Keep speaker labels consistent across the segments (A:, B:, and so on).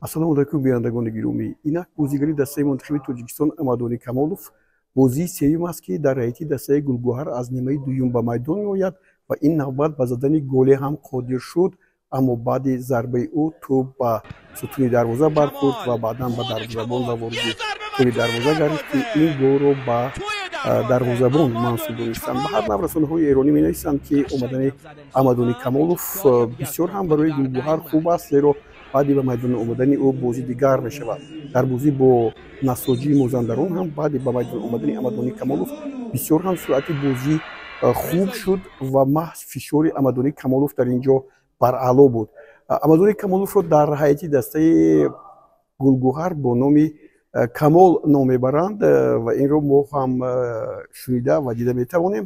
A: Ассалому алайкум, бинандагони гиромӣ. Инак бозигари дастаи мунтахаби Тоҷикистон Амадони Камолов бозии сеюм аст, ки дар ҳайати дастаи Гулгӯҳар аз нимаи дуюм ба майдон меояд ва ин навбат ба задани голе ҳам қодир шуд, аммо баъди зарбаи ӯ тӯб ба сутуни дарвоза бархӯрд ва баъдан ба дарвозабон ва вориди тӯли дарвоза гардид, ки ин голро ба дарвозабон мансуб донистанд. Ба ҳар нав расонаҳои эронӣ менависанд, ки омадани Амадони Камолов бисёр ҳам барои Гулгӯҳар хуб аст, зеро баъди ба майдон омадани ӯ бозӣ дигар мешавад. Дар бозӣ бо Насоҷии Мозандарон ҳам баъди ба майдон омадани Амадони Камолов бисёр ҳам суръати бозӣ хуб шуд ва маҳз фишори Амадони Камолов дар ин ҷо баръало буд. Амадони Камоловро дар ҳайати дастаи Гулгӯҳар бо номи Камол ном мебаранд ва инро мо ҳам шунида ва дида метавонем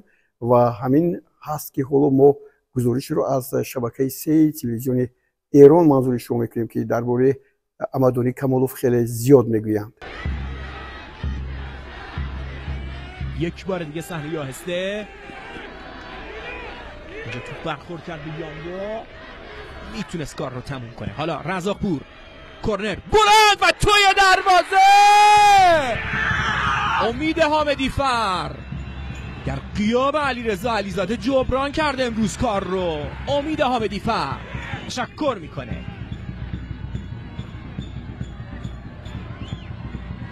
A: ва ҳамин ҳаст, ки ҳоло мо гузоришро аз шабакаи сеи телевизиони Эрон манзури шумо мекунем, ки дар бораи Амадони Камолов хеле зиёд мегӯянд.
B: یک بار دیگه صحنه آهسته، اینجا توپ برخورد کرد به یانگو، میتونست کار رو تموم کنه. حالا رزاقپور، کرنر بلند و توی دروازه، امید حامدی فر در غیاب علیرضا علیزاده جبران کرده امروز کار رو. امید حامدی فر تشکر میکنه.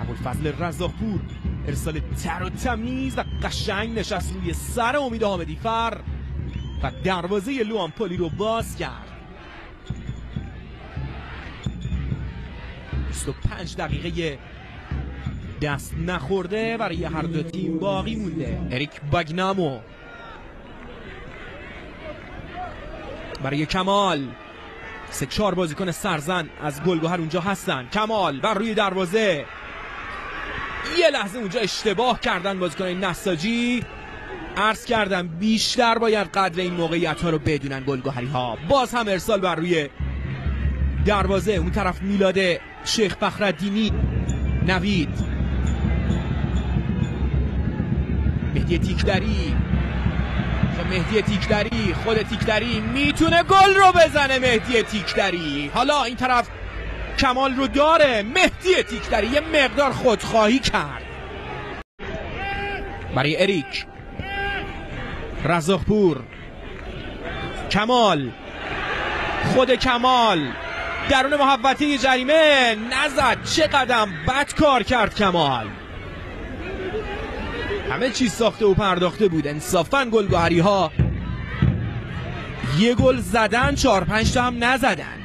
B: ابوالفضل رزاقپور ارسال تر و تمیز و قشنگ نشست روی سر امید حامدی فر و دروازه لوان پولی رو باز کرد. 25 دقیقه دست نخورده برای هر دو تیم باقی مونده. اریک باگنامو برای کمال، 3-4 بازیکن سرزن از گلگهر اونجا هستن. کمال بر روی دروازه، یه لحظه اونجا اشتباه کردن بازیکن نساجی. عرض کردم بیشتر باید قدر این موقعیت ها رو بدونن گلگهری ها. باز هم ارسال بر روی دروازه، اون طرف میلاد شیخ فخرالدینی، نوید، مهدی تیکدری، مهدی تیکدری، خود تیکدری میتونه گل رو بزنه. مهدی تیکدری حالا این طرف کمال رو داره. مهدی تیکدری یه مقدار خودخواهی کرد برای اریک رزاقپور، کمال، خود کمال درون محوطه جریمه نزد. چه قدم بد کار کرد کمال، همه چیز ساخته و پرداخته بود. انصافا گلگهری ها یه گل زدن، 4-5 تا هم نزدن.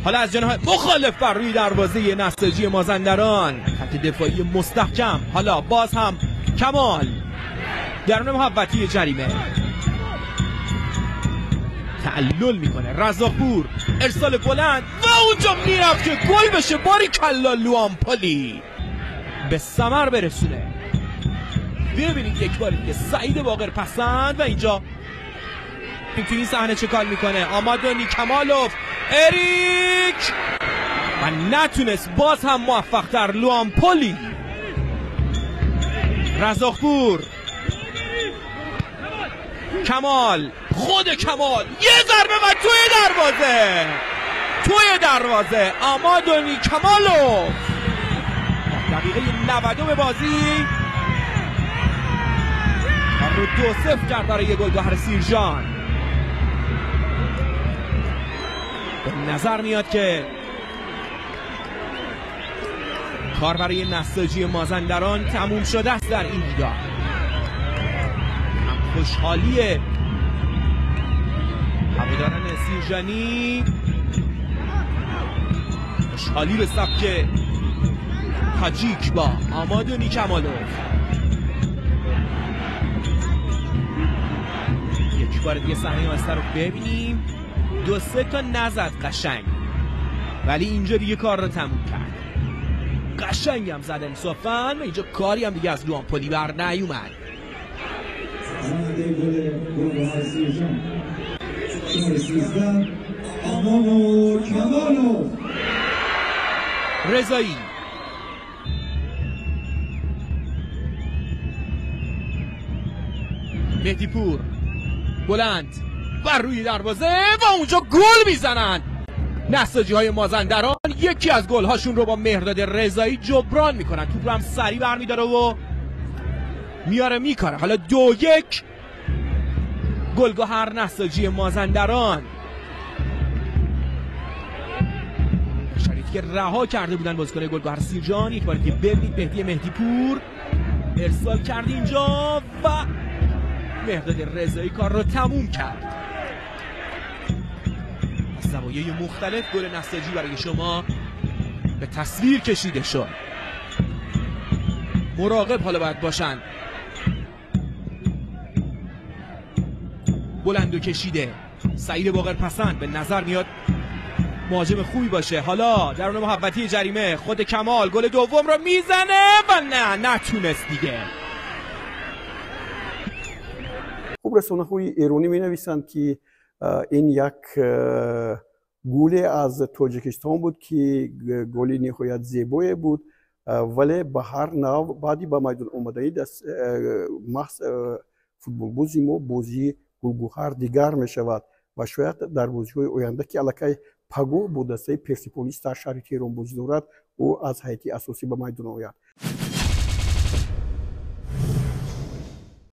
B: حالا از جناح مخالف بر روی دروازه نساجی مازندران، خط دفاعی مستحکم. حالا باز هم کمال درون محوطه جریمه تعلل میکنه. رزاقپور ارسال بلند و اونجا میرفت که گل بشه. باری کلا لوان پالی به ثمر برسونه. ببینید یک بار دیگه سعید باقر پسند و اینجا تو این صحنه چه کار میکنه آمادونی کمالوف، اریک و نتونست. باز هم موفق تر لوان پولی، رزاقپور، کمال، خود کمال، یه ضربه و توی دروازه، توی دروازه آمادونی کمالوف. دقیقه 90 بازی رو 2-0 کرد برای گلگهر سیرجان. به نظر میاد که کار برای نساجی مازندران تموم شده است در این دیدار. هم خوشحالی هواداران سیرجانی، خوشحالی به سبک تاجیک با آمادونی کمالوف. یک بار دیگه صحنه آهسته رو ببینیم. 2-3 تا نزد قشنگ، ولی اینجا دیگه کار رو تموم کرد. قشنگ هم زد انصافا و اینجا کاری هم دیگه از لوان پولی بر نیومد. رضایی، مهدی پور بلند بر روی دروازه و اونجا گل میزنن. نساجی های مازندران یکی از گل هاشون رو با مهرداد رضایی جبران میکنن. توپ رو هم سریع برمیداره و میاره میکاره. حالا 2-1 گلگهر نساجی مازندران. شریف که رها کرده بودن بازیکن گلگهر سیرجان. یک بار دیگه ببینید مهدی مهدی پور ارسال کرد اینجا و مهرداد رضایی کار رو تموم کرد. از زوایای مختلف گل نساجی برای شما به تصویر کشیده شد. مراقب حالا باید باشن. بلند و کشیده سعید باقر پسند به نظر میاد مهاجم خوبی باشه. حالا درون محوطه جریمه خود کمال گل دوم رو میزنه و نه، نتونست دیگه.
A: خب رسانه‌های ایرانی می‌نویسند که این یک گل از تاجیکستان بود که گل نهایت زیبایی بود، ولی به هر نوع بعدی به میدان آمدنی دست محض فوتبالبازی ما بازی گلگهر دیگر میشود و شاید در بازی‌های آینده که الکی پگو با دسته پرسپولیس در شهر تهران بازی دارد او از هیئت اساسی به میدان آید.